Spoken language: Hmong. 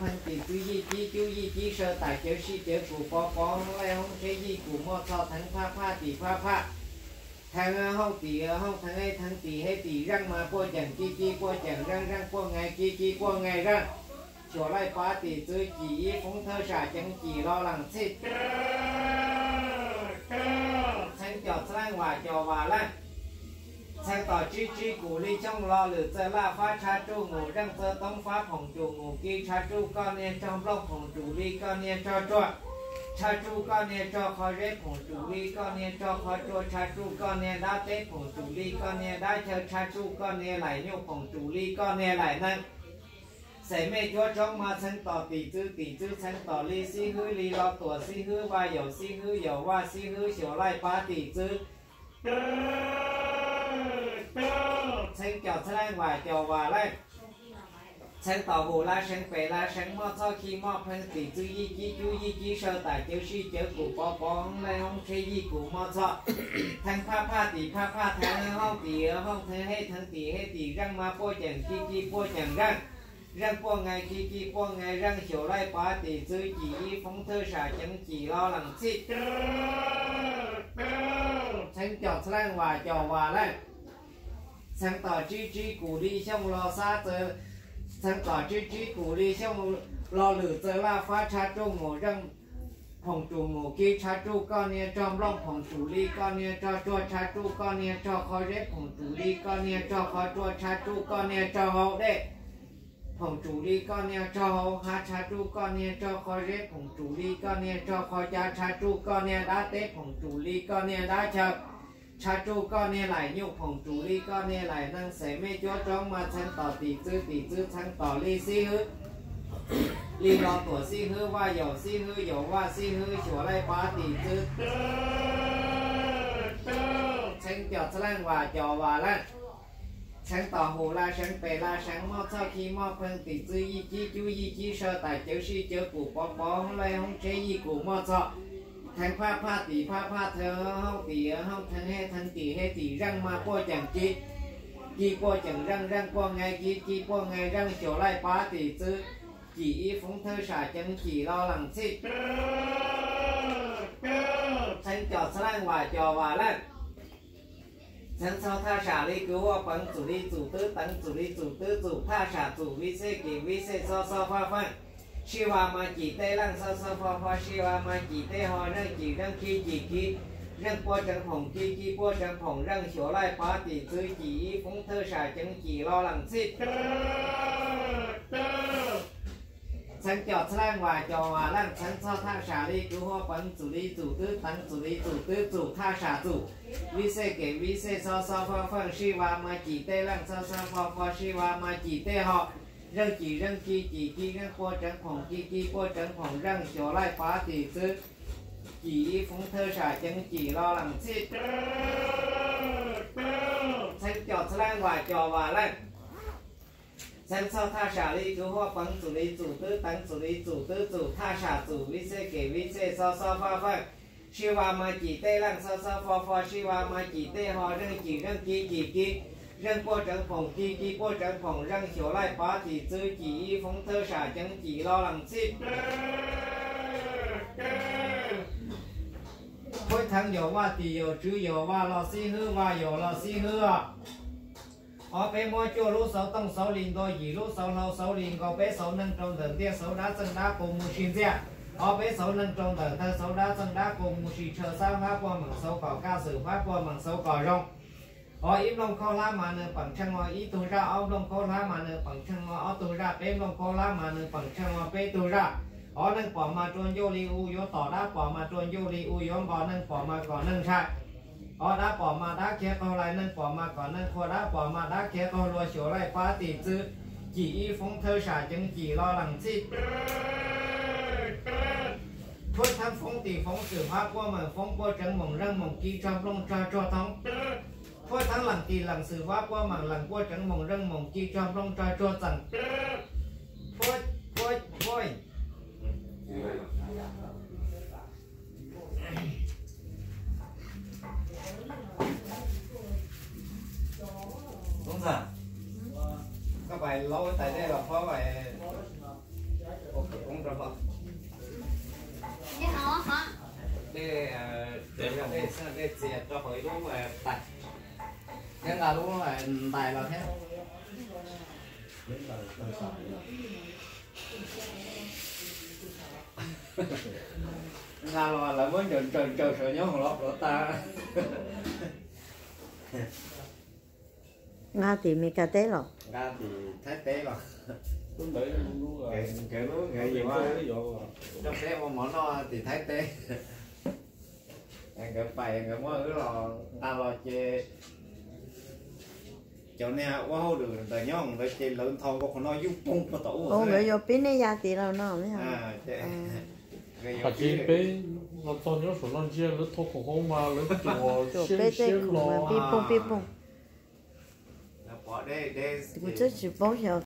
Theej tim txwv yij cib cub yij cib saw tam cawv sij cawv kus pov pov hoob laij hoob tsheb yij kus muaj txhoj theev phaj phaj tim phaj phaj theev hauj tim hauj theev hej theev tim hej tim zeej mas puaj ceem ci ci puaj ceem zeej zeej puaj nqaij ci ci puaj nqaij zeej xyuam laij pav tim txwv cim ib foob thawj sam ceev cim los lees txhij txheeb cov txhab leej vam cov vam leej. Txheeb tom tsib tsib kus li xyooj lo lwm txawj laj fab tshav tsuj mus zeej txawj toob fab phoom tsum mus ki tshav tsuj koj niag tsog nplooj phoom tsum li koj niag tsog tsuag tshav tsuj koj niag tsog qhov zeb phoom tsum li koj niag tsog qhov tsua tshav tsuj koj niag dab teb phoom tsum li koj niag dab chaw tshav tsuj koj niag laim nyuj phoom tsum li koj niag laim neeg. Xeem mej cuab tsoob mas txheeb tom tim txwv tim txwv txheeb tom li xib hwb li lo tuam xib hwb vaj yaum xib hwb yaum vaj xib hwb xyuam laij pav tim txwv txheeb cov txhab leej vam cov vam leej. Txheeb tom hum laj seev pem laj seev muaj txhoj khi muaj pheej tim txwv yij cib cub yij cib saw tam cawv sij cawv kus pov pov hoob laij hoob tsheb yij kus muaj txhoj theev phaj phaj tim phaj phaj theev hauj tim hauj theev hej theev tim hej tim zeej mas puaj ceem ci ci puaj ceem zeej zeej puaj nqaij ci ci puaj nqaij zeej xyuam laij pav tim txwv cim ib foob thawj sam ceev cim los lees txhij txheeb cov txhab leej vam cov vam leej. Txheeb tom tsib tsib kus li xyooj lo xab txawv txheeb tom tsib tsib kus li xyooj lo lwm txawj laj fab tshav tsuj mus zeej phoom tsum mus ki tshav tsuj koj niag tsog nplooj phoom tsum li koj niag tsog tsuag tshav tsuj koj niag tsog qhov zeb phoom tsum li koj niag tsog qhov tsua tshav tsuj koj niag tsog hauv dej phoom tsum li koj niag tsog hauv hav tshav tsuj koj niag tsog qhov zeb phoom tsum li koj niag tsog qhov cav tshav tsuj koj niag dab teb phoom tsum li koj niag dab chaw tshav tsuj koj niag laim nyuj phoom tsum li koj niag laim neeg. Xeem mej cuab tsoob mas txheeb tom tim txwv tim txwv txheeb tom li xib hwb li lo tuam xib hwb vaj yaum xib hwb yaum vaj xib hwb xyuam laij pav tim txwv txheeb cov txhab leej vam cov vam leej. Txheeb tom hum laj seev pem laj seev muaj txhoj khi muaj pheej tim txwv yij cib cub yij cib saw tam cawv sij cawv kus pov pov hoob laij hoob tsheb yij kus muaj txhoj theev phaj phaj tim phaj phaj theev hauj tim hauj theev hej theev tim hej tim zeej mas puaj ceem ci ci puaj ceem zeej zeej puaj nqaij ci ci puaj nqaij zeej xyuam laij pav tim txwv cim ib foob thawj sam ceev cim los lees txhij txheeb cov txhab leej vam cov vam leej. Txheeb txhoj thaj sam li kwv huaj peev txum li txum twb teev txum li txum twb txum thaj sam txum vij xej kev vij xej xob xob faj feej sij va mas cim tej leej xob xob fo fo sij va mas cim tej ho zeej cim zeej ki cim ki zeej puaj tseev phoom ki ki puaj tseev phoom zeej xyuam laij pav tim txwv cim ib foob thawj sam ceev cim los lees txhij txheeb cov txhab leej vam cov vam leej. Txheeb txhoj thaj sam li kwv huaj peev txum li txum twb teev txum li txum twb txum thaj sam txum vij xej kev vij xej xob xob faj feej sij va mas cim tej leej xob xob fo fo sij va mas cim tej ho zeej cim zeej ki cim ki zeej puaj tseev phoom ki ki puaj tseev phoom zeej xyuam laij pav tim txwv cim ib foob thawj sam ceev cim los lees txhij txheeb cov txhab leej vam cov vam leej. Txheeb txhoj thaj sam li kwv huaj peev txum li txum twb teev txum li txum twb txum thaj sam txum vij xej kev vij xej xob xob faj feej sij va mas cim tej leej xob xob fo fo sij va mas cim tej ho zeej cim zeej ki cim ki zeej puaj tseev phoom ki ki puaj tseev phoom zeej xyuam laij pav tim txwv cim ib foob thawj sam ceev cim los lees txhij Phuab theev yaum vaj tim yaum tswv yaum vaj los xib hwb vaj yaum los xib hwb os. Ob peb muab cuaj lub xauv tooj xauv li ntua yim lub xauv hlau xauv li nkaus peb xauv neeg rau ntawm ntiaj xauv dab txeej dab qus mus sis ntxiaj. Ob peb xauv neeg rau ntawm ntawg xauv dab txeej dab qus mus sis tshaw xab fab puaj meem xauv kom kaj xwm fab puaj meem xauv kom zoo. Ob ib nplooj khaub hlab mas nws peem tsheej ua ib tug zaj, ob nplooj khaub hlab mas nws peem tsheej ua ob tug zaj, peb nplooj khaub hlab mas nws peem tsheej ua peb tug zaj. Ob neeg pom mas rua ncuj li u yuav tom, dab pom mas rua ncuj li u yuav nqos, neeg pom mas kom neeg ntshai. Ob dab pom mas dab khiav qaug lais, neeg pom mas kom neeg qhuas, dab pom mas dab khiav qaug luag, xyuas laij pab tim txwv, cim ib foob thawj sam ceev cim los lees txhij. Phuab theeb foob tim foob xwm fab puab meem foob puab tseev moom zeej moom ki tsog nplooj tsog tsuag thoob. Phuab theeb leem tim leem xwm fab puab meem leem puab tseev moom zeej moom ki tsog nplooj tsog tsuag txeem. Phuab, phuab, phuab. Tub ntxawm, koj pais laub tais dej los phob pais. Ib lub tais, thiab nqa lub ntais los thiab. Nqa los lawv muab ncaws ncaws ncaws saum nyob hauv los plhuav tas. Nqa tim Meskas teb los? Nqa tim Thaib teb los. Nkawd lub nkawd yuav rau peb ua mov noj tim Thaib teb. Nkawd pais nkawd muab wb los nqa los ces cov niag ua hauj lwm ntawd nyob ntawd ces lawv ntho nkaus qhov no yuj poog puag tom ub. Nkawd yuav pib nej ya tid los no. Ces peb los txog nyob saum no ntsia lawv tho khoom hauv mas lawv cuam siab siab los. Pib poog pib poog. Kuv twb tsis paub xyov